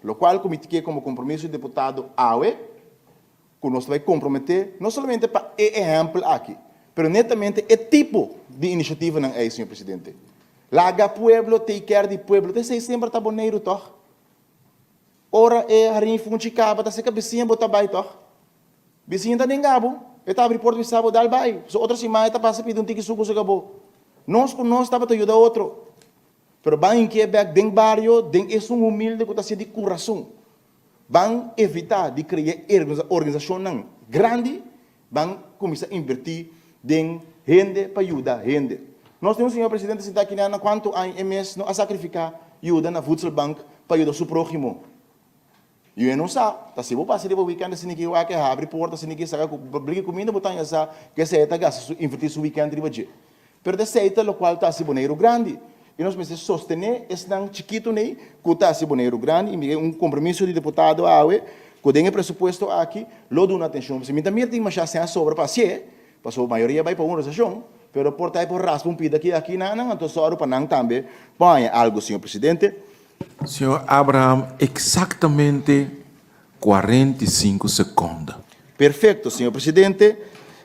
Lokual ku mi ta ke komo kompromiso di deputado awe, ku nos ta bai komprometé no solamente pa e ehèmpel aki, pero netamente e tipo di inisiativanan ei, señor presidente. Laga pueblo take care di pueblo. Ta esei semper ta Boneiru tòg? Ora e harin funchi kaba ta seka bisiña bo ta bai tòg? Bisiña ta nenga bo, e ta abri porta bisa bo dal bai, pasobra otro siman e ta pasa pidi un tiki suku seka bo. Nos ku nos tabata yuda otro. Pero ban hinkié bèk den bario den esun humilde ku ta hasié di kurason. Ban evitá di krea organisashonnan grandi, ban kuminsá invertí den hende pa yuda hende. Nos tin un señor presidente sintá aki na kuantu aña e mes no a sakrifiká yuda na voedselbank pa yuda su próhimo. Yu e no sa, ta si bo pasa riba weekend asina ki wak e habri porta asina ki saka ku bliki kuminda bo ta haña sa ku esei ta gasta su invertí su weekend riba dje. Pero ta esei ta lokual ta hasi Boneiru grandi i nos mester sostené esnan chikitu nei ku ta hasi Boneiru grandi i mi un kompromiso di deputado awe ku den e presupuesto aki lo duna atenshon. Pasobra mi ta mira tin mashá sèn sobra pa hasié, pasobra mayoria bai pa un organisashon, pero por ta e por raspa un pida aki aki nan anto sòru pa nan tambe por haña algu, señor presidente. Señor Abraham, exactamente 45 seconde. Perfecto, señor presidente.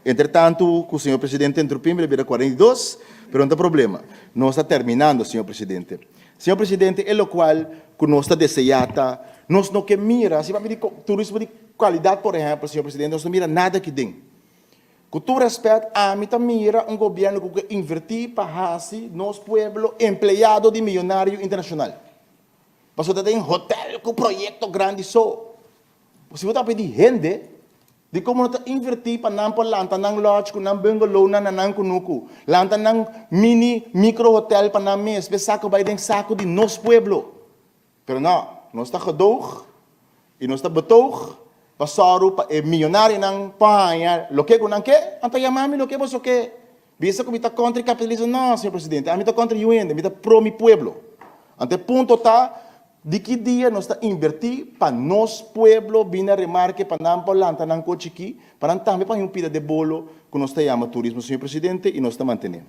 Entre tanto cu señor presidente interrumpí mi, lo bira 42, pero no ta problema. Nos ta terminando, señor presidente. Señor presidente, e locual cu nos ta desea ta, nos no ke mira, si papia di turismo di calidad, por ehempel, señor presidente, nos no mira nada aki den. Ku tur rèspèt, ami ta mira un gobièrnu ku ke invertí pa hasi nos pueblo empleado di miyonario internashonal. Pasobra ta den hotèl ku proyekto grandi so. Si bo ta pidi hende, dikon bo no ta invertí pa nan por lanta nan lodge ku nan bungalownan na nan kunuku, lanta nan mini, mikro hotèl pa nan mes, p'e saku bai den saku di nos pueblo. Pero no, nos ta gedoog i nos ta betoog pa sòru pa e miyonarionan por haña loke ku nan ke, anto yama mi loke boso ke. Bisa ku mi ta kontra e kapitalismo? No, señor presidente, ami ta kontra yu hende, mi ta pro mi pueblo. Anto e punto ta, di ki dia nos ta invertí pa nos pueblo bini na remarke pa nan por lanta nan ko chikí, pa nan tambe por haña un pida de bolo ku nos ta yama turismo, señor presidente, i nos ta mantené.